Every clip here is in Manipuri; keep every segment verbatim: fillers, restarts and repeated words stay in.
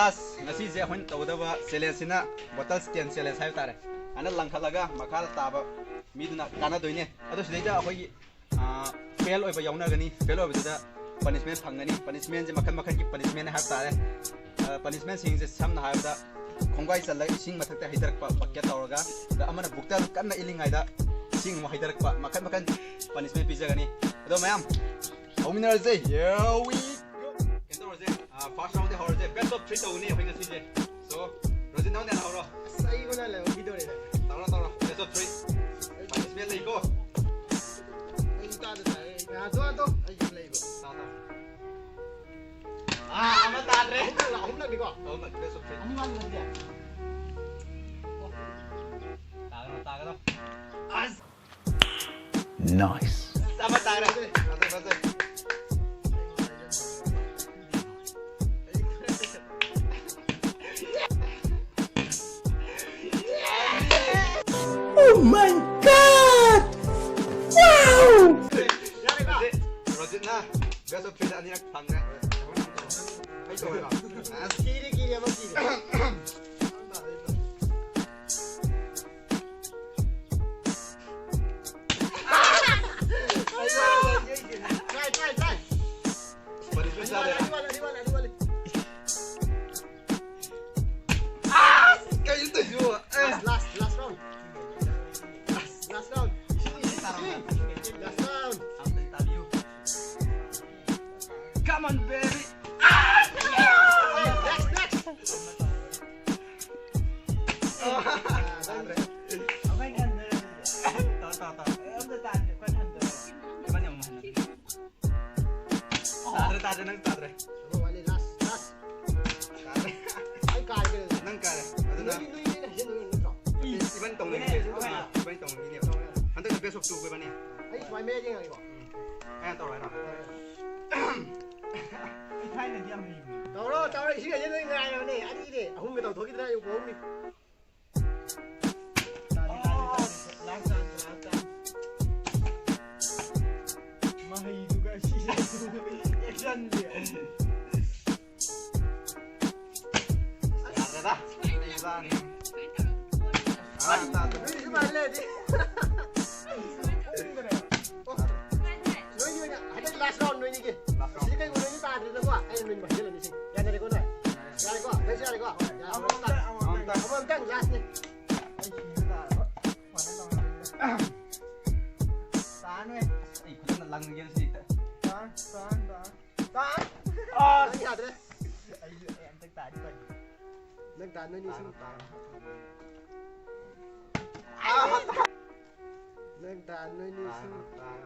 ꯑꯁ, ꯉꯁꯤꯁꯦ ꯑꯩꯈꯣꯏꯅ ꯇꯧꯒꯗꯕ ꯆꯦꯂꯦꯟꯖꯁꯤꯅ ꯕꯣꯇꯜ ꯁ꯭ꯇꯦꯟ ꯆꯦꯂꯦꯟꯖ ꯍꯥꯏꯕ ꯇꯥꯔꯦ꯫ ꯑꯗꯨꯃꯥꯏꯅ ꯂꯪꯈꯠꯂꯒ ꯃꯈꯥꯗ ꯇꯥꯕ ꯃꯤꯗꯨꯅ ꯀꯥꯟꯅꯗꯣꯏꯅꯦ꯫ ꯑꯗꯣ ꯁꯤꯗꯩꯗ ꯑꯩꯈꯣꯏꯒꯤ ꯐꯦꯜ ꯑꯣꯏꯕ ꯌꯥꯎꯅꯒꯅꯤ꯫ ꯐꯦꯜ ꯑꯣꯏꯕꯗꯨꯗ ꯄꯅꯤꯁꯃꯦꯟ ꯐꯪꯒꯅꯤ꯫ ꯄꯅꯤꯁꯃꯦꯟꯁꯦ ꯃꯈꯜ ꯃꯈꯜꯒꯤ ꯄꯅꯤꯁꯃꯦꯟ ꯍꯥꯏꯕ ꯇꯥꯔꯦ꯫ ꯄꯅꯤꯁꯃꯦꯟꯁꯤꯡꯁꯦ ꯁꯝꯅ ꯍꯥꯏꯔꯕꯗ ꯈꯣꯡꯕꯥꯏ ꯆꯜꯂꯒ ꯏꯁꯤꯡ ꯃꯊꯛꯇ ꯍꯩꯊꯔꯛꯄ, ꯕꯛꯀꯦꯠ ꯇꯧꯔꯒ, ꯑꯗ ꯑꯃꯅ ꯕꯨꯛꯇ ꯀꯟꯅ ꯏꯜꯂꯤꯉꯩꯗ ꯏꯁꯤꯡ ꯑꯃꯨꯛ ꯍꯩꯊꯔꯛꯄ, ꯃꯈꯜ ꯃꯈꯜ ꯄꯅꯤꯁꯃꯦꯟ ꯄꯤꯖꯒꯅꯤ꯫ ꯑꯗꯣ ꯃꯌꯥꯝ ꯍꯧꯃꯤꯟꯅꯔꯁꯦ꯫ Here we go꯫ ꯀꯩꯅꯣ ꯇꯧꯔꯁꯦ, ꯐꯥꯔꯁ ꯔꯥꯎꯟꯗꯤ ꯍꯧꯔꯁꯦ꯫ Best of three ꯇꯧꯒꯅꯤ ꯑꯩꯈꯣꯏ ꯉꯁꯤꯁꯦ꯫ So, ꯔꯣꯖꯤꯟ, ꯅꯪꯅ ꯍꯧꯔꯣ꯫ ꯑꯁ, ꯑꯩꯉꯣꯟꯗ ꯂꯩꯍꯧꯈꯤꯗꯣꯔꯦ꯫ ꯇꯧꯔꯣ, ꯇꯧꯔꯣ꯫ Best of three꯫ ꯄꯅꯤꯁꯃꯦꯟ ꯂꯩꯀꯣ꯫ ꯑꯩ ꯇꯥꯗ ꯇꯥꯔꯦ꯫ ꯑꯩ ꯉꯥꯏꯍꯥꯛꯇꯣ, ꯉꯥꯏꯍꯥꯛꯇꯣ꯫ ꯑꯩ ꯑꯗꯨꯝ ꯂꯩꯕ꯫ ꯇꯥ, ꯇꯥ꯫ ꯑꯥ, ꯑꯃ ꯇꯥꯗ꯭ꯔꯦ꯫ ꯑꯍꯨꯝꯂꯛ, ꯑꯍꯨꯝꯂꯛꯅꯤꯀꯣ? ꯑꯍꯨꯝꯂꯛ, best of three꯫ ꯑꯍꯨꯝ ꯋꯥꯠꯂꯤ ꯅꯠꯇꯦ? ꯇꯥꯒꯅꯣ, ꯇꯥꯒꯅꯣ꯫ ꯑꯁ! Nice. ꯑꯃ ꯇꯥꯔꯦ꯫ ꯐꯖꯩ, ꯐꯖꯩ꯫ Oh my God! Wow! ꯌꯥꯔꯦꯀꯣ? ꯔꯣꯖꯤꯠꯅ best of threeꯗ ꯑꯅꯤꯔꯛ ꯐꯪꯈ꯭ꯔꯦ꯫ ꯑꯩ ꯇꯧꯔꯦꯀꯣ? ꯀꯤꯔꯦ, ꯀꯤꯔꯦ, ꯑꯃ ꯀꯤꯔꯦ꯫ Try, try, try. ꯄꯅꯤꯁꯃꯦꯟ ꯆꯥꯗꯣꯏꯔꯥ? ꯑꯅꯤ ꯋꯥꯠꯂꯤ, ꯑꯅꯤ ꯋꯥꯠꯂꯤ, ꯑꯅꯤ ꯋꯥꯠꯂꯤ꯫ ꯀꯩꯅꯣ ꯇꯧꯔꯤꯁꯤꯕꯣ? ꯑꯦ꯫ Last, last, last round. Last round. Last round. Come on, baby. Next, next. ꯇꯥꯗ꯭ꯔꯦ꯫ ꯇꯥ, ꯇꯥ, ꯇꯥ꯫ ꯏꯕꯥꯅꯤ ꯑꯃꯨꯛ ꯍꯟꯅ꯫ ꯇꯥꯗ꯭ꯔꯦ, ꯇꯥꯗ꯭ꯔꯦ, ꯅꯪ ꯇꯥꯗ꯭ꯔꯦ꯫ ꯑꯃ ꯋꯥꯠꯂꯤ, last, last. ꯇꯥꯗ꯭ꯔꯦ꯫ ꯑꯩ ꯀꯥꯔꯦ ꯀꯩꯅꯣ꯫ ꯅꯪ ꯀꯥꯔꯦ꯫ ꯑꯗꯨꯅ ꯅꯣꯏ, ꯅꯣꯏ, ꯅꯣꯏ, ꯅꯣꯏ, ꯅꯣꯏ ꯅꯠꯇ꯭ꯔꯣ? ꯏꯕꯥꯅꯤ ꯇꯧꯅꯈꯤꯅꯦ꯫ ꯍꯣꯏ, ꯍꯣꯏ꯫ ꯑꯥ, ꯏꯕꯥꯅꯤ ꯇꯧꯅꯈꯤꯅꯦꯕ꯫ ꯍꯟꯗꯛꯇꯤ best of two ꯑꯩꯈꯣꯏ ꯏꯕꯥꯅꯤ꯫ ꯑꯩ ꯁꯨꯃꯥꯏ ꯃꯌꯥꯏ ꯌꯦꯡꯉꯒꯦꯀꯣ꯫ ꯎꯝ꯫ ꯑꯩꯅ ꯇꯧꯔꯣ ꯍꯥꯏꯔꯣ? ꯑꯩ ꯊꯥꯏꯅꯗꯤ ꯌꯥꯝ ꯍꯩꯕꯅꯦ꯫ ꯇꯧꯔꯣ, ꯇꯧꯔꯣ꯫ ꯏꯁꯤꯡ ꯍꯩꯖꯤꯟ ꯅꯣꯏ ꯉꯥꯏꯔꯕꯅꯦ꯫ ꯑꯅꯤꯅꯦ꯫ ꯑꯍꯨꯝꯒ ꯇꯧꯊꯣꯛꯈꯤꯗ꯭ꯔꯥ? ꯑꯩ ꯎꯍꯧꯅꯤ꯫ ꯇꯥꯗꯦ, ꯇꯥꯗꯦ, ꯇꯥꯗꯦ꯫ Last chance, last chance꯫ ꯃꯍꯩꯗꯨꯒ ꯁꯤꯁꯦ ꯑꯦꯛꯁꯟꯁꯦ꯫ ꯅꯣꯏꯗꯤ ꯁꯨꯃꯥꯏꯅ ꯂꯩꯔꯗꯤ꯫ ꯅꯣꯏꯒꯤ ꯑꯣꯏꯅ ꯍꯟꯗꯛ last round ꯅꯣꯏꯅꯤꯒꯤ꯫ ꯁꯤꯗꯤ ꯀꯩꯒꯨꯝꯕ ꯅꯣꯏꯅꯤ ꯇꯥꯗ꯭ꯔꯤꯗꯀꯣ, ꯑꯩꯅ ꯅꯣꯏ ꯃꯥꯡꯍꯜꯂꯅꯤ ꯁꯤ꯫ ꯌꯥꯅꯔꯦꯀꯣ ꯅꯣꯏ? ꯌꯥꯔꯦꯀꯣ? ꯅꯪꯁꯨ ꯌꯥꯔꯦꯀꯣ? ꯌꯥꯔꯦ꯫ ꯑꯃꯃꯝꯇꯪ, ꯑꯃꯃꯝꯇꯪ꯫ ꯑꯃꯃꯝꯇꯪ last ꯅꯤ꯫ ꯇꯥꯅꯨꯍꯦ꯫ ꯑꯩ ꯐꯖꯅ ꯂꯪꯉꯒꯦ ꯁꯤ ꯍꯦꯛꯇ꯫ ꯇꯥ, ꯇꯥ, ꯇꯥ꯫ ꯇꯥ꯫ ꯑꯥ! ꯅꯪ ꯌꯥꯗ꯭ꯔꯦ꯫ ꯑꯩꯁꯨ ꯑꯩ ꯑꯝꯇꯪ ꯇꯥꯗꯤ ꯐꯅꯤ꯫ ꯅꯪ ꯇꯥ, ꯅꯣꯏꯅꯤ ꯁꯨꯝ꯫ ꯇꯥꯔꯣ, ꯇꯥꯔꯣ꯫ ꯅꯪ ꯇꯥ, ꯅꯣꯏꯅꯤ ꯁꯨꯝ꯫ ꯇꯥꯔꯣ, ꯇꯥꯔꯣ꯫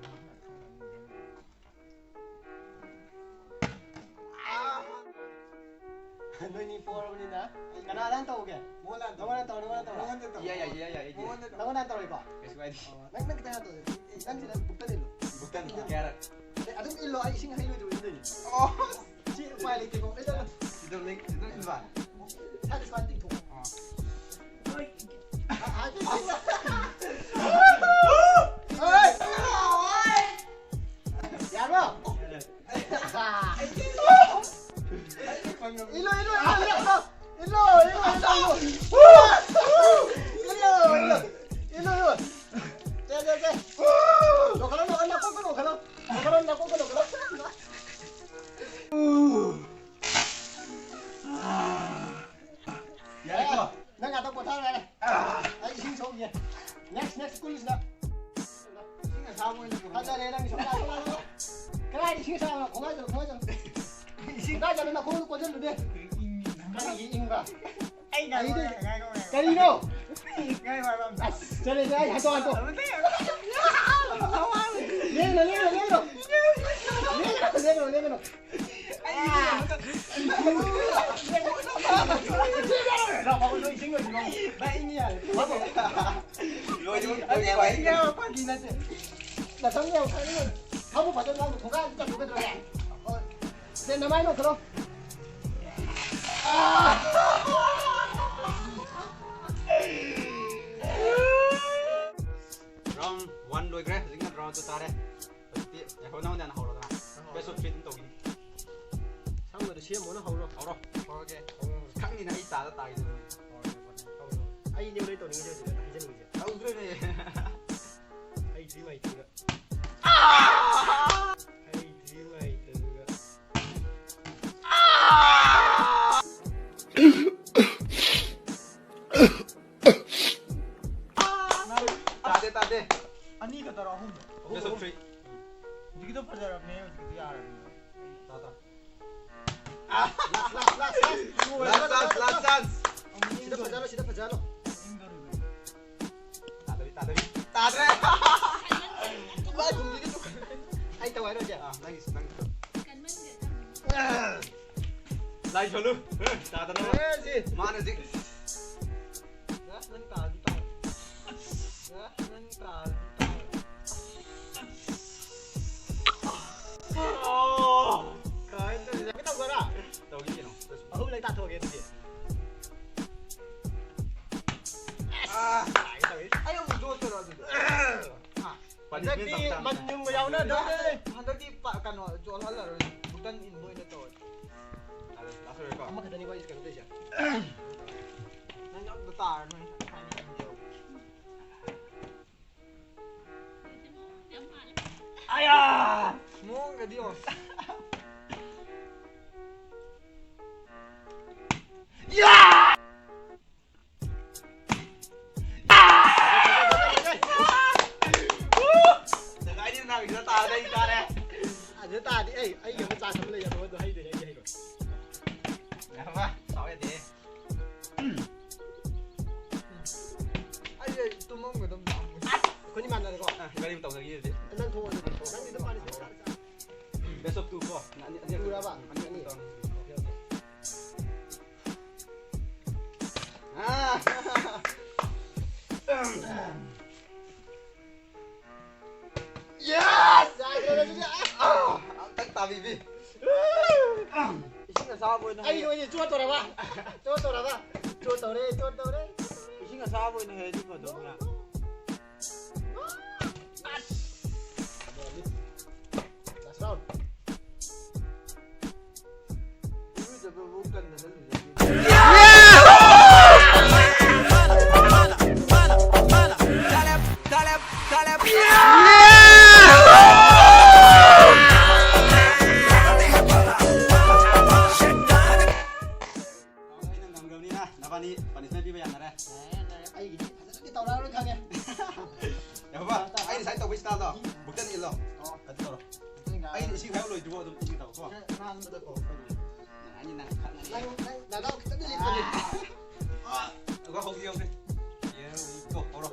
ꯅꯣꯏꯅꯤ ꯄꯣꯔꯕꯅꯤꯅ ꯀꯅꯥꯗ ꯍꯥꯟꯅ ꯇꯧꯒꯦ? ꯃꯉꯣꯟꯗ ꯍꯥꯟꯅ ꯇꯧ꯫ ꯅꯉꯣꯟꯗ ꯇꯧꯔꯣ, ꯅꯉꯣꯟꯗ ꯇꯧꯔꯣ꯫ ꯃꯉꯣꯟꯗ ꯇꯧꯔꯣ꯫ ꯌꯥꯏ, ꯌꯥꯏ, ꯌꯥꯏ, ꯌꯥꯏ, ꯌꯥꯏ꯫ ꯃꯉꯣꯟꯗ ꯇꯧꯔꯣ꯫ ꯅꯉꯣꯟꯗ ꯍꯥꯟꯅ ꯇꯧꯔꯣꯏꯀꯣ? ꯀꯩꯁꯨ ꯀꯥꯏꯗꯦ꯫ ꯑꯣ, ꯅꯪ, ꯅꯪ ꯈꯤꯇꯪ ꯍꯥꯟꯅ ꯇꯧ꯫ ꯅꯪꯁꯤꯅ ꯕꯨꯛꯇ ꯂꯩꯔꯣ꯫ ꯕꯨꯛꯇ ꯂꯩꯔꯣ꯫ ꯌꯥꯔꯦ꯫ ꯑꯦ, ꯑꯗꯨꯝ ꯏꯜꯂꯣ, ꯑꯩ ꯏꯁꯤꯡ ꯍꯩꯔꯣꯏꯗ꯭ꯔꯣ ꯏꯟꯗꯣꯏꯅꯤ꯫ ꯑꯣ꯫ ꯁꯤ ꯎꯄꯥꯏ ꯂꯩꯇꯦꯀꯣ꯫ ꯑꯩ ꯆꯠꯂꯣ꯫ ꯁꯤꯗ ꯂꯩ-, ꯁꯤꯗ ꯏꯟꯕ꯫ ꯏꯁꯥꯗ ꯁꯨꯃꯥꯏꯅ ꯇꯤꯡꯊꯣꯛꯑꯣ꯫ ꯑꯥ꯫ ꯍꯥꯏ, ꯍꯥꯏ, ꯇꯤꯡꯊꯣꯛꯑꯣ꯫ ꯍꯣꯏ꯫ ꯌꯥꯔꯕꯣ? ꯏꯜꯂꯣ, ꯏꯜꯂꯣ, ꯏꯜꯂꯣ, ꯏꯜꯂꯣ꯫ ꯏꯜꯂꯣ, ꯏꯜꯂꯣ, ꯏꯜꯂꯣ, ꯏꯜꯂꯣ꯫ ꯏꯜꯂꯣ, ꯏꯜꯂꯣ꯫ ꯏꯜꯂꯣ, ꯏꯜꯂꯣ꯫ ꯁꯦ, ꯁꯦ, ꯁꯦ꯫ ꯂꯣꯡꯈꯠꯂꯣ, ꯂꯣꯡꯈꯠꯂꯣ, ꯅꯥꯀꯣꯛꯇ ꯂꯣꯡꯈꯠꯂꯣ꯫ ꯂꯣꯡꯈꯠꯂꯣ, ꯅꯥꯀꯣꯛꯇ ꯂꯣꯡꯈꯠꯂꯣ꯫ ꯌꯥꯔꯦꯀꯣ? ꯅꯪ ꯉꯥꯛꯇ ꯄꯣꯊꯥꯔꯣ, ꯌꯥꯔꯦ꯫ ꯑꯩ ꯏꯁꯤꯡ ꯁꯣꯛꯏꯒꯦ꯫ Next, next, ꯀꯨꯜꯂꯤꯁꯤꯅ꯫ ꯏꯁꯤꯡ ꯑꯁꯥꯕ ꯑꯣꯏꯅ ꯄꯨꯔꯛꯑꯣ꯫ ꯐꯖꯔꯦ, ꯅꯪ ꯁꯣꯛ-, ꯀꯗꯥꯏꯗ ꯏꯁꯤꯡ ꯑꯁꯥꯕꯅꯣ? ꯈꯣꯡꯒꯥꯏ ꯆꯠꯂꯨ, ꯈꯣꯡꯒꯥꯏ ꯆꯠꯂꯨ꯫ ꯏꯁꯤꯡ ꯀꯥꯏ ꯆꯠꯂꯨ? ꯅꯈꯣꯡꯗ ꯀꯣꯟꯁꯤꯜꯂꯨꯅꯦ꯫ ꯏꯪꯉꯤ꯫ ꯀꯔꯤꯒꯤ ꯏꯪꯕ? ꯑꯩ ꯉꯥꯏꯈꯣ, ꯀꯔꯤꯅꯣ? ꯉꯥꯏꯈꯣ, ꯉꯥꯏꯈꯣ꯫ ꯀꯔꯤꯅꯣ? ꯉꯥꯏꯈꯣ ꯍꯥꯏꯕ ꯑꯝꯇ꯫ ꯑꯁ, ꯆꯠꯂꯦ, ꯑꯩ ꯍꯟꯗꯣꯛ, ꯍꯟꯗꯣꯛ꯫ ꯂꯦꯡꯒꯅꯨ, ꯂꯦꯡꯒꯅꯨ, ꯂꯦꯡꯒꯅꯨ꯫ ꯂꯦꯡꯒꯅꯨ, ꯂꯦꯡꯒꯅꯨ, ꯂꯦꯡꯒꯅꯨ꯫ ꯑꯩ ꯑꯥ꯫ ꯂꯥꯎ, ꯂꯥꯎ, ꯂꯣꯏ ꯏꯁꯤꯡ ꯂꯣꯏꯁꯤꯜꯂꯣ꯫ ꯚꯥꯏ, ꯏꯪꯉꯤ ꯍꯥꯏꯔꯦ꯫ ꯂꯣꯏꯗ꯭ꯔꯤꯕꯣ? ꯑꯩ ꯂꯣꯏꯗ꯭ꯔꯤꯕꯣ? ꯏꯪꯉꯤ ꯍꯥꯏꯕ ꯐꯥꯒꯤ ꯅꯠꯇꯦ꯫ ꯅꯊꯪ ꯌꯥꯝ ꯈꯪꯉꯤ꯫ ꯐꯃꯨꯡ ꯐꯖꯅ ꯂꯥꯎ, ꯊꯣꯡꯒꯥꯟ ꯆꯠꯂꯨ ꯀꯩꯗꯧꯔꯒꯦ? ꯍꯣꯏ꯫ ꯁꯦ, ꯅꯃꯥꯏ ꯅꯣꯛꯁꯜꯂꯣ꯫ Round one ꯂꯣꯏꯈ꯭ꯔꯦ, ꯍꯧꯖꯤꯛꯅ round two ꯇꯥꯔꯦ꯫ ꯍꯧꯖꯤꯛꯇꯤ ꯉꯥꯏꯈꯣ, ꯅꯉꯣꯟꯗ ꯍꯥꯟꯅ ꯍꯧꯔꯣꯗꯅ꯫ Best of three ꯑꯗꯨꯝ ꯇꯧꯈꯤꯅꯤ꯫ ꯁꯪꯕꯗꯣ ꯁꯦꯝꯃꯣꯅ ꯍꯧꯔꯣ꯫ ꯍꯧꯔꯣ꯫ ꯍꯧꯔꯒꯦ꯫ ꯍꯧꯔꯣ, ꯍꯧꯔꯣ꯫ ꯈꯪꯉꯤꯅ ꯑꯩ ꯇꯥꯗ ꯇꯥꯈꯤꯗꯕꯅꯤ꯫ ꯑꯩꯅꯦ ꯅꯣꯏ ꯇꯧꯅꯤꯡꯉꯤꯁꯦ ꯍꯧꯖꯤꯛ ꯍꯥꯏꯖꯅꯤꯡꯉꯤꯁꯦ꯫ ꯇꯧꯗ꯭ꯔꯦꯅꯦ꯫ ꯑꯩ ꯗ꯭ꯔꯤꯝ ꯑꯥꯏꯇꯤꯒ꯫ ꯑꯩ ꯗ꯭ꯔꯤꯝ ꯑꯥꯏꯇꯤꯒ꯫ ꯇꯥꯗꯦ ꯇꯥꯗꯦ꯫ ꯑꯅꯤ ꯈꯛꯇꯔꯣ ꯑꯍꯨꯝ? Best of three. ꯍꯧꯖꯤꯛꯀꯤꯗꯣ ꯐꯖꯔꯕꯅꯦ, ꯍꯧꯖꯤꯛꯀꯤꯗꯣ ꯌꯥꯔꯕꯅꯦ꯫ ꯇꯥ ꯇꯥ꯫ Last, last, last, last. Last chance, last chance. ꯁꯤꯗ ꯐꯖꯍꯜꯂꯣ, ꯁꯤꯗ ꯐꯖꯍꯜꯂꯣ꯫ ꯇꯥꯗꯕꯤ ꯇꯥꯗꯕꯤ꯫ ꯇꯥꯗ꯭ꯔꯦ꯫ ꯚꯥꯏ, ꯈꯨꯝꯕꯤꯒꯦ ꯇꯨ꯫ ꯑꯩ ꯇꯧ ꯍꯥꯏꯔꯣꯏꯁꯦ꯫ ꯑꯥ, ꯅꯪꯒꯤ ꯅꯪꯒꯤ꯫ ꯂꯥꯏ ꯁꯣꯜꯂꯨ꯫ ꯇꯥꯗꯅꯕ꯫ ꯑꯦ, ꯁꯤ꯫ ꯃꯥꯅ ꯍꯧꯖꯤꯛ꯫ ꯅꯪ ꯇꯥꯗꯤ ꯇꯥ꯫ ꯅꯪ ꯇꯥꯗꯤ ꯇꯥ꯫ ꯀꯃꯥꯏꯅ ꯇꯧꯔꯤꯅꯣ? ꯇꯧꯒꯔꯥ? ꯇꯧꯒꯦ ꯀꯩꯅꯣ꯫ ꯑꯍꯨꯝ ꯂꯩ ꯇꯥꯊꯣꯛꯑꯒꯦ ꯑꯗꯨꯗꯤ꯫ ꯑꯥ, ꯇꯥꯒꯦ ꯇꯧꯏ꯫ ꯑꯩ ꯑꯃꯨꯛ ꯗꯣꯠꯇꯣꯏꯔꯣ ꯑꯗꯨꯗꯤ? ꯑꯥ, ꯍꯟꯗꯛꯇꯤ ꯃꯟ ꯌꯨꯡꯕ ꯌꯥꯎꯅꯗ꯭ꯔꯦ꯫ ꯍꯟꯗꯛꯇꯤ ꯄ-, ꯀꯩꯅꯣ ꯆꯣꯜꯍꯜꯂꯔꯣꯏ꯫ ꯕꯨꯇꯟ ꯏꯟꯕ ꯑꯣꯏꯅ ꯇꯧꯔꯁꯤ꯫ ꯇꯥꯔꯦ, ꯂꯥꯁ ꯑꯣꯏꯔꯦꯀꯣ꯫ ꯑꯃꯈꯛꯇꯅꯤꯀꯣ ꯑꯩꯁꯨ ꯀꯩꯅꯣ ꯇꯧꯔꯤꯁꯦ꯫ ꯅꯪ ꯑꯝꯇ ꯇꯥꯔꯅꯨ, ꯑꯩ ꯍꯥꯏꯅꯤꯡꯗꯦꯕ꯫ ꯑꯌꯥ! ꯃꯑꯣꯡꯒꯗꯤ ꯌꯦꯡꯉꯣ꯫ ꯌꯥ! ꯁꯒꯥꯏꯗꯤ ꯅꯪꯒꯤꯗ ꯇꯥꯔꯗꯤ ꯑꯩ ꯇꯥꯔꯦ꯫ ꯑꯗꯨ ꯇꯥꯔꯗꯤ ꯑꯩ, ꯑꯩꯒꯤ ꯑꯃ ꯆꯥꯟꯁ ꯑꯃ ꯂꯩ, ꯑꯗꯣ ꯑꯗꯨ ꯍꯩꯗꯣꯏꯅꯦ, ꯑꯩꯒꯤ ꯍꯩꯔꯣꯏ꯫ ꯌꯥꯔꯕ? ꯁꯥꯎ ꯌꯥꯗꯦ꯫ ꯑꯩ, ꯑꯩ ꯇꯨꯝꯃꯝꯒꯗꯕ ꯃꯥꯟꯕ꯫ ꯑꯩꯈꯣꯏꯅꯤ ꯃꯥꯟꯅꯔꯦꯀꯣ? ꯑ, ꯏꯕꯥꯅꯤ ꯑꯃꯨꯛ ꯇꯧꯖꯈꯤꯁꯦ ꯑꯗꯨꯗꯤ꯫ ꯅꯪ ꯊꯣꯛꯑꯣ ꯑꯗꯨꯗꯤ꯫ ꯅꯪꯒꯤ ꯑꯗꯨꯝ ꯃꯥꯟꯅꯁꯤ꯫ Best of two ꯀꯣ꯫ ꯑꯅꯤ, ꯑꯅꯤ, Two ꯔꯕ? ꯑꯅꯤ, ꯑꯅꯤ ꯑꯅꯤ꯫ ꯇꯧꯔꯅꯤ꯫ Okay, okay. ꯑꯥ! Yes! ꯌꯥꯏ, ꯌꯥꯏ, ꯌꯥꯏ, ꯌꯥꯏ꯫ ꯑꯥ! ꯑꯝꯇꯪ ꯇꯥꯕꯤꯕꯤ꯫ ꯏꯁꯤꯡ ꯑꯁꯥꯕ ꯑꯣꯏꯅ ꯑꯩ ꯍꯩ-, ꯑꯣꯏꯅ ꯆꯣꯠꯇꯧꯔꯕ? ꯆꯣꯠꯇꯧꯔꯕ? ꯆꯣꯠꯇꯧꯔꯦ, ꯆꯣꯠꯇꯧꯔꯦ꯫ ꯏꯁꯤꯡ ꯑꯁꯥꯕ ꯑꯣꯏꯅ ꯍꯩꯔꯗꯤ ꯐꯗꯧꯅꯤꯅ꯫ Last round. ꯏꯔꯨꯖꯕꯕꯨ ꯀꯟꯗꯅ ꯂꯨꯖꯗꯦ꯫ ꯏꯁꯤꯡ ꯍꯥꯏꯕ ꯂꯣꯏꯗ꯭ꯔꯤꯕꯣ ꯑꯗꯨꯝ ꯏꯁꯤꯡ ꯇꯧꯀꯣ꯫ ꯅꯪ ꯅꯪ ꯅꯅꯥꯎ ꯈꯤꯇꯪꯗꯤ ꯂꯤꯛꯄꯅꯦ꯫ ꯑꯗꯨꯒ ꯍꯧꯗꯤ ꯍꯧꯗꯦ꯫ ꯌꯦꯔꯨꯝ ꯇꯣ ꯍꯧꯔꯣ꯫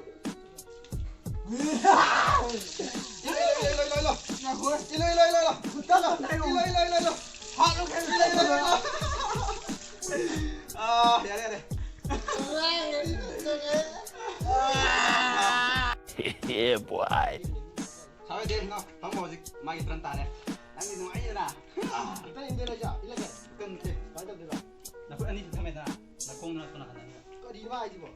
ꯏꯂꯣ, ꯏꯂꯣ, ꯏꯂꯣ, ꯏꯂꯣ, ꯏꯂꯣ꯫ ꯏꯂꯣ, ꯏꯂꯣ, ꯏꯂꯣ, ꯏꯂꯣ꯫ ꯏꯂꯣ, ꯏꯂꯣ, ꯏꯂꯣ, ꯏꯂꯣ꯫ ꯍꯥꯠꯂꯨ, ꯏꯂꯣ, ꯏꯂꯣ, ꯏꯂꯣ, ꯏꯂꯣ꯫ ꯑꯥ, ꯌꯥꯔꯦ, ꯌꯥꯔꯦ꯫ Yeah, boy. ꯁꯥꯎ ꯌꯥꯗꯦ, ꯅꯥꯎ꯫ ꯐꯝꯃꯣ ꯍꯧꯖꯤꯛ꯫ ꯃꯥꯒꯤ turn ꯇꯥꯔꯦ꯫ ꯅꯪꯗꯤ ꯅꯨꯡꯉꯥꯏꯅꯤꯗꯅ꯫ ꯑꯝꯇ ꯏꯟꯗꯦ ꯂꯩꯖꯥ, ꯏꯜꯂꯒꯦ꯫ ꯑꯝꯇ ꯏꯟꯗꯦ꯫ ꯀꯃꯥꯏ ꯇꯧꯗꯣꯏꯕ? ꯅꯈꯨꯠ ꯑꯅꯤꯁꯤ ꯊꯝꯃꯦꯗꯅ꯫ ꯅꯈꯣꯡꯗꯨꯅ ꯁꯣꯝ ꯅꯥꯀꯟꯗ ꯑꯅꯤꯔꯛ꯫ ꯀꯔꯤꯅꯣ ꯍꯥꯏꯁꯤꯕꯣ?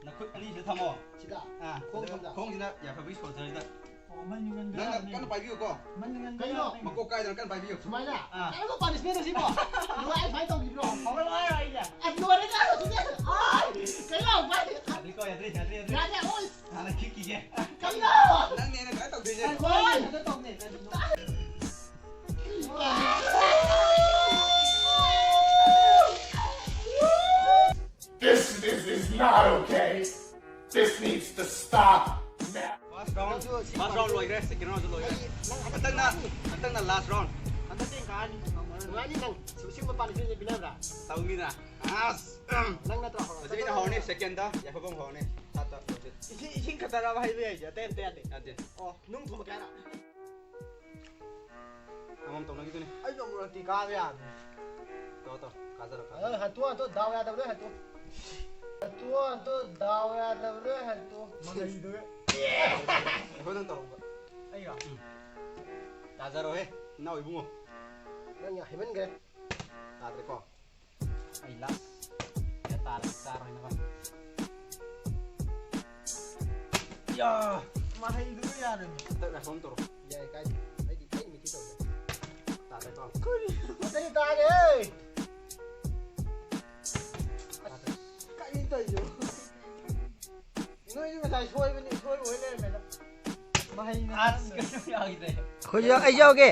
ꯅꯈꯨꯠ ꯑꯅꯤꯁꯤꯗ ꯊꯝꯃꯣ꯫ ꯁꯤꯗ? ꯑꯥ, ꯈꯣꯡ ꯑꯗꯨꯒ ꯁꯣꯝꯗ? ꯈꯣꯡꯁꯤꯅ ꯌꯥꯏꯐꯕꯒꯤ shoulder ꯗ꯫ ꯑꯣ, ꯃꯟ ꯌꯨꯡꯍꯟꯕ ꯅꯪꯅ ꯌꯥꯕꯅꯤ꯫ ꯀꯟꯅ ꯄꯥꯏꯕꯤꯌꯨꯀꯣ꯫ ꯃꯟ ꯌꯨꯡꯍꯟꯕ ꯀꯩꯅꯣ? ꯌꯥꯕꯅꯤ꯫ ꯃꯀꯣꯛ ꯀꯥꯏꯗꯅ ꯀꯟꯅ ꯄꯥꯏꯕꯤꯌꯨ꯫ ꯁꯨꯃꯥꯏꯅ? ꯑꯥ꯫ ꯀꯔꯝꯕ punishment ꯅꯣ ꯁꯤꯕꯣ? ꯅꯨꯡꯉꯥꯏ, ꯁꯨꯃꯥꯏꯅ ꯇꯧꯕꯤꯕ꯭ꯔꯣ? ꯍꯧꯒꯠꯂꯣ ꯍꯥꯏꯔꯣ ꯑꯩꯁꯦ? ꯑꯁ, ꯂꯣꯏꯔꯦꯗ, ꯁꯤꯗꯤ꯫ ꯑꯥꯏ! ꯀꯩꯅꯣ? ꯌꯥꯗ꯭ꯔꯤꯀꯣ, ꯌꯥꯗ꯭ꯔꯤ, ꯌꯥꯗ꯭ꯔꯤ, ꯌꯥꯗ꯭ꯔꯤ꯫ ꯌꯥꯗꯦ, ꯑꯣꯏ! ꯍꯥꯟꯅ ꯈꯤꯛꯈꯤꯒꯦ꯫ ꯀꯩꯅꯣ? ꯅꯪꯅꯦ ꯑꯩꯅ ꯀꯃꯥꯏꯅ ꯇꯧꯗꯣꯏꯁꯦ? ꯑꯩ ꯍꯣꯏ! ꯍꯟꯗꯛ ꯇꯧꯅꯦ, ꯀꯔꯤꯅꯣ? This, this is not okay. This needs to stop now. First round, first round ꯂꯣꯏꯈ꯭ꯔꯦ, second round ꯁꯨ ꯂꯣꯏꯈ꯭ꯔꯦ꯫ ꯍꯟꯗꯛꯅ, ꯍꯟꯗꯛꯅ last round꯫ ꯍꯟꯗꯛꯇꯤ ꯀꯥꯅꯤ, ꯉꯝꯃꯔꯣꯏ꯫ ꯅꯨꯡꯉꯥꯏꯅꯤ ꯅꯪ꯫ ꯁꯤ-, ꯁꯤꯒꯨꯝꯕ punishment ꯁꯦ ꯄꯤꯅꯕ꯭ꯔꯥ? ꯇꯧꯅꯤꯗ꯫ ꯑꯁ! ꯅꯪ ꯅꯠꯇ꯭ꯔꯣ ꯍꯧꯔꯛꯄ? ꯍꯧꯖꯤꯛ ꯑꯩꯅ ꯍꯧꯔꯅꯤ, second ꯗ ꯌꯥꯏꯐꯕ ꯑꯃ ꯍꯧꯔꯅꯤ꯫ Start ꯇꯧ, ꯍꯧꯖꯤꯛ꯫ ꯏꯁꯤꯡ, ꯏꯁꯤꯡ ꯈꯛꯇꯔꯕ ꯍꯩꯕ ꯌꯥꯏꯁꯦ? ꯑꯇꯩ ꯑꯝꯇ ꯌꯥꯗꯦ? ꯌꯥꯗꯦ꯫ ꯑꯣ, ꯅꯨꯡ ꯊꯨꯝꯕ ꯀꯌꯥꯔ? ꯑꯃꯃꯝ ꯇꯧꯅꯈꯤꯗꯣꯏꯅꯦ꯫ ꯑꯩꯁꯨ ꯑꯃꯨꯔꯛꯇꯤ ꯀꯥꯕ ꯌꯥꯕꯅꯦ꯫ ꯇꯧ, ꯇꯧ꯫ ꯀꯥꯖꯔꯣ, ꯀꯥꯖꯔꯣ꯫ ꯑ, ꯍꯟꯇꯣ, ꯍꯟꯇꯣ, ꯗꯥꯎ ꯌꯥꯗꯕ ꯂꯣꯏ ꯍꯟꯇꯣ꯫ ꯍꯟꯇꯣ, ꯍꯟꯇꯣ, ꯗꯥꯎ ꯌꯥꯗꯕ ꯂꯣꯏ ꯍꯟꯇꯣ꯫ ꯃꯪꯒꯜꯗꯨꯒ꯫ ꯑꯩꯈꯣꯏꯗꯪ ꯇꯧꯔꯛꯄ꯫ ꯑꯩꯔꯣ? ꯎꯝ꯫ ꯇꯥꯖꯔꯣꯍꯦ, ꯏꯅꯥꯎ ꯏꯕꯨꯡꯉꯣ꯫ ꯅꯪ ꯌꯥꯝ ꯍꯩꯃꯟꯈ꯭ꯔꯦ꯫ ꯇꯥꯗ꯭ꯔꯦꯀꯣ? ꯑꯩ last꯫ ꯁꯤꯗ ꯇꯥꯔꯦ, ꯆꯥꯔꯣꯏꯅꯕ꯫ ꯌꯥ! ꯃꯍꯩꯗꯨꯒ ꯌꯥꯔꯦꯅꯦ꯫ ꯍꯟꯗꯛ ꯉꯥꯏꯈꯣ ꯑꯃ ꯇꯧꯔꯣ꯫ ꯌꯥꯏ, ꯀꯥꯏꯗꯦ꯫ ꯑꯩꯗꯤ ꯑꯩ ꯃꯤꯠꯇꯤ ꯇꯧꯗꯦ꯫ ꯇꯥꯗ꯭ꯔꯦꯀꯣ? ꯀꯔꯤ? ꯑꯇꯩ ꯇꯥꯔꯦ! ꯇꯥꯗ꯭ꯔꯦ꯫ ꯀꯔꯤꯅꯣ ꯇꯧꯔꯤꯁꯤꯕꯣ? ꯅꯣꯏꯁꯨ ꯉꯁꯥꯏ ꯁꯣꯏꯕꯅꯤ, ꯁꯣꯏꯕ ꯑꯣꯏ ꯂꯩꯔꯝꯃꯦꯗ꯫ ꯃꯍꯩꯅ ꯑꯁ, ꯀꯩꯁꯨ ꯌꯥꯎꯈꯤꯗ꯭ꯔꯦ꯫ ꯑꯩꯈꯣꯏꯁꯨ ꯌꯥꯎ-, ꯑꯩ ꯌꯥꯎꯒꯦ꯫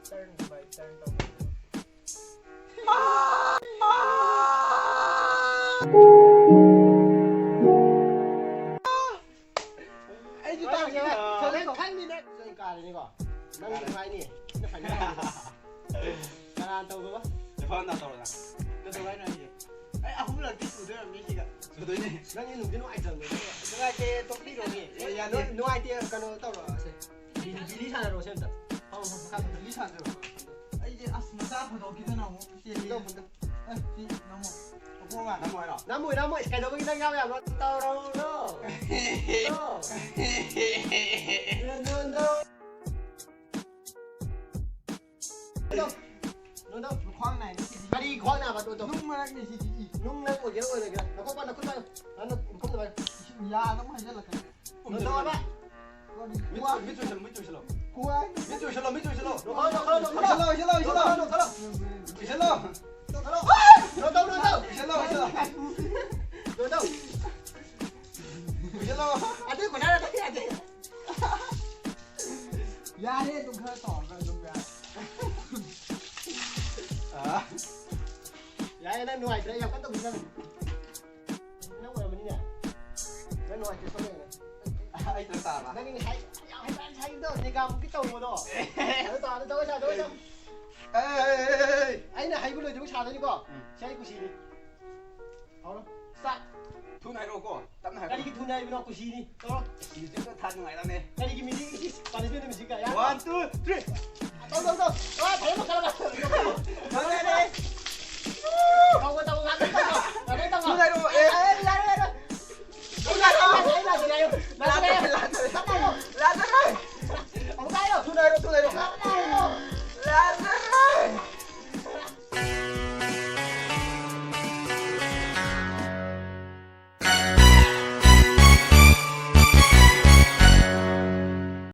Turn by turn ꯇꯧ ꯍꯥꯏꯔꯣ? ꯑꯩꯁꯨ ꯇꯥꯒꯦ꯫ ꯅꯦꯛꯁ ꯑꯩ ꯀꯥꯔꯦꯅꯦꯀꯣ꯫ ꯅꯪ ꯅꯨꯡꯉꯥꯏꯅꯤ꯫ ꯅꯪ ꯐꯥꯏꯅꯦꯜ ꯀꯥꯔꯦ꯫ ꯀꯅꯥꯅ ꯇꯧꯗꯕ? ꯖꯐꯥꯟꯅ ꯇꯧꯔꯒ꯫ ꯀꯩꯗꯧꯕ ꯍꯥꯏꯅꯣ ꯍꯥꯏꯁꯦ? ꯑꯩ ꯑꯍꯨꯝꯂꯛꯇꯤ ꯁꯨꯗꯣꯏꯔꯝꯅꯤ ꯁꯤꯒ꯫ ꯁꯨꯗꯣꯏꯅꯦ꯫ ꯅꯪꯒꯤ ꯅꯨꯡꯗꯤ ꯅꯨꯡꯉꯥꯏꯇꯕꯅꯦ꯫ ꯅꯨꯡꯉꯥꯏꯇꯦ, ꯇꯣꯛꯄꯤꯔꯣꯅꯦ꯫ ꯑꯦ, ꯌꯥꯅꯤ꯫ ꯅꯨꯡꯉꯥꯏꯇꯦ, ꯀꯩꯅꯣ ꯇꯧꯔꯣ, ꯁꯦ꯫ ꯕꯤꯂꯤ, ꯕꯤꯂꯤ ꯁꯥꯟꯅꯔꯣ, ꯁꯦ ꯑꯝꯇ꯫ ꯐꯝꯃꯣ, ꯐꯝꯃꯣ, ꯃꯈꯥ ꯐꯝꯃꯣ꯫ ꯕꯤꯂꯤ ꯁꯥꯟꯅꯗꯣꯏꯔꯣ? ꯑꯩꯁꯦ ꯑꯁ ꯃꯆꯥ ꯐꯣꯇꯣ ꯈꯤꯇꯪ ꯑꯃꯨꯛ ꯆꯦꯜꯂꯤ꯫ Photo, photo. ꯑꯦ, ꯁꯤ ꯅꯝꯃꯣ꯫ ꯅꯝꯃꯣ, ꯅꯝꯃꯣ ꯍꯥꯏꯔꯣ? ꯅꯝꯃꯣꯏ, ꯅꯝꯃꯣꯏ꯫ ꯀꯩꯗꯧꯕꯒꯤ ꯅꯪ ꯌꯥꯎ ꯌꯥꯕ꯭ꯔꯣ? ꯇꯧꯔꯛꯎꯔꯣ? ꯇꯧ꯫ ꯅꯣꯟꯗꯧ꯫ ꯅꯣꯟꯗꯧ꯫ ꯅꯣꯟꯗꯧ꯫ ꯈ꯭ꯋꯥꯡ ꯅꯥꯏꯅꯤ ꯁꯤꯗꯤ꯫ ꯀꯔꯤ ꯈ꯭ꯋꯥꯡ ꯅꯥꯕ? ꯅꯣꯟꯗꯧ꯫ ꯅꯨꯡ ꯃꯔꯛꯅꯤ ꯁꯤꯗꯤ꯫ ꯅꯨꯡ ꯅꯪ ꯑꯣꯏꯒꯦꯔꯥ ꯑꯣꯏꯔꯣꯏꯒꯦꯔꯥ? ꯅꯈꯣꯡ ꯄꯥꯟ, ꯅꯈꯨꯠ ꯄꯥꯟ꯫ ꯅꯪ ꯅꯈꯨꯠ ꯄꯥꯟ꯫ ꯌꯥꯗ ꯑꯃꯨꯛ ꯍꯥꯏꯖꯜꯂꯛꯀꯅꯤ꯫ ꯅꯣꯟꯗꯧ ꯍꯥꯏꯕ꯫ ꯃꯤꯠ, ꯃꯤꯠ ꯆꯨꯏꯁꯜꯂꯣ, ꯃꯤꯠ ꯆꯨꯏꯁꯜꯂꯣ꯫ ꯈ꯭ꯋꯥꯏ꯫ ꯃꯤꯠ ꯆꯨꯏꯁꯜꯂꯣ, ꯃꯤꯠ ꯆꯨꯏꯁꯜꯂꯣ꯫ ꯅꯣꯟꯈꯠꯂꯣ, ꯅꯣꯟꯈꯠꯂꯣ, ꯅꯣꯟꯈꯠꯂꯣ꯫ ꯎꯏꯁꯜꯂꯣ, ꯎꯏꯁꯜꯂꯣ, ꯎꯏꯁꯜꯂꯣ꯫ ꯅꯣꯟꯈꯠꯂꯣ, ꯅꯣꯟꯈꯠꯂꯣ꯫ ꯎꯏꯁꯜꯂꯣ꯫ ꯅꯣꯟꯈꯠꯂꯣ꯫ ꯅꯣꯟꯊꯧ, ꯅꯣꯟꯊꯧ꯫ ꯎꯏꯁꯜꯂꯣ, ꯎꯏꯁꯜꯂꯣ꯫ ꯅꯣꯟꯊꯧ꯫ ꯎꯏꯁꯜꯂꯣ꯫ ꯑꯗꯨ ꯈꯨꯠꯁꯥꯗ ꯇꯧꯕ ꯌꯥꯗꯦ꯫ ꯌꯥꯔꯦ, ꯑꯗꯨꯝ ꯈꯔ ꯇꯧꯔꯒ ꯑꯗꯨꯝ ꯌꯥꯔꯦ꯫ ꯑꯥ꯫ ꯌꯥꯔꯦ, ꯅꯪ ꯅꯨꯡꯉꯥꯏꯇ꯭ꯔꯦ, ꯌꯥꯝ ꯀꯟꯅ ꯇꯧꯕꯤꯒꯅꯨ꯫ ꯅꯪ ꯑꯣꯏꯔꯝꯃꯅꯤꯅꯦ꯫ ꯅꯪ ꯅꯨꯡꯉꯥꯏꯇ꯭ꯔꯦ, ꯁꯣꯝꯗ ꯌꯦꯡꯉꯣ꯫ ꯑꯩ ꯇꯧ ꯇꯥꯕ꯫ ꯅꯪ ꯉꯁꯥꯏ ꯌꯥꯝ ꯍꯩꯄꯥ ꯁꯥꯏꯗꯣ, ꯅꯤꯒꯥ ꯃꯨꯛꯀꯤ ꯇꯧꯕꯗꯣ꯫ ꯑꯗꯨ ꯇꯧ, ꯑꯗꯨ ꯇꯧ, ꯇꯧ, ꯇꯧ꯫ ꯑꯦ, ꯑꯦ, ꯑꯦ, ꯑꯦ꯫ ꯑꯩꯅ ꯍꯩꯕ ꯂꯣꯏꯗ꯭ꯔꯤꯕꯧ ꯁꯥꯗꯣꯏꯅꯤꯀꯣ꯫ ꯎꯝ꯫ ꯁꯤ ꯑꯩ ꯀꯨꯁꯤꯅꯤ꯫ ꯍꯧꯔꯣ꯫ Start꯫ ꯊꯨꯅ ꯍꯥꯏꯔꯛꯑꯣꯀꯣ, ꯇꯞꯅ ꯍꯥꯏꯔꯛꯑꯣ꯫ ꯀꯔꯤꯒꯤ ꯊꯨꯅ ꯍꯥꯏꯕꯅꯣ? ꯀꯨꯁꯤꯅꯤ꯫ ꯇꯧꯔꯣ꯫ ꯌꯨꯇ꯭ꯌꯨꯕꯇ ꯊꯥ ꯅꯨꯡꯉꯥꯏꯔꯝꯃꯦ꯫ ꯀꯔꯤꯒꯤ ꯃꯤꯗꯤ ꯏꯁ ꯏꯁ punishment ꯃꯤꯁꯤ ꯀꯌꯥ? One, two, three꯫ ꯇꯧ, ꯇꯧ, ꯇꯧ꯫ ꯇꯧ, ꯐꯖꯅ ꯇꯧꯁꯜꯂꯣ꯫ ꯐꯖꯔꯦ꯫